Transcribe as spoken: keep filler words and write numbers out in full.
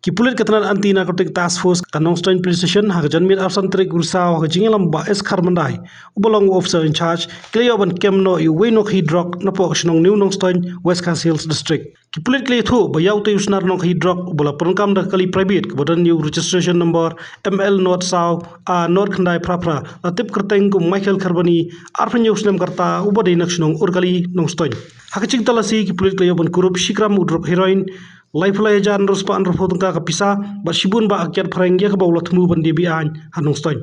Ki pulit ka tnad Anti Narcotic Task Force ka Nongstoin Police Station ha ka janmiet arphew san tarik u Risaw ha ka jingïalam Bah S Kharmandai uba long u officer in charge, ki la ïoh ban kem noh ïa uwei u nongkhaïi drok napoh ka shnong New Nongstoin, West Khasi Hills District. Ki pulit ki la ïathuh ba ïa utei u snar nongkhaïi drok uba la pyndonkam da ka kali private kaba don ïa u registration number M L nod saw A nod khyndai phra phra, la tip kyrteng kum Michael Kharbani, arphew hynñiew snem ka rta, uba dei na ka shnong Urkali, Nongstoin. Ha ka jingtalasi, ki pulit ki la ïoh ban kurup shi gram u drok heroin, laiphew lai hajar hynriew spah hynriewphew tyngka ka pisa bad shibun bah ka kiad phareng ïa kaba u la thmu ban die be-aiñ ha Nongstoin.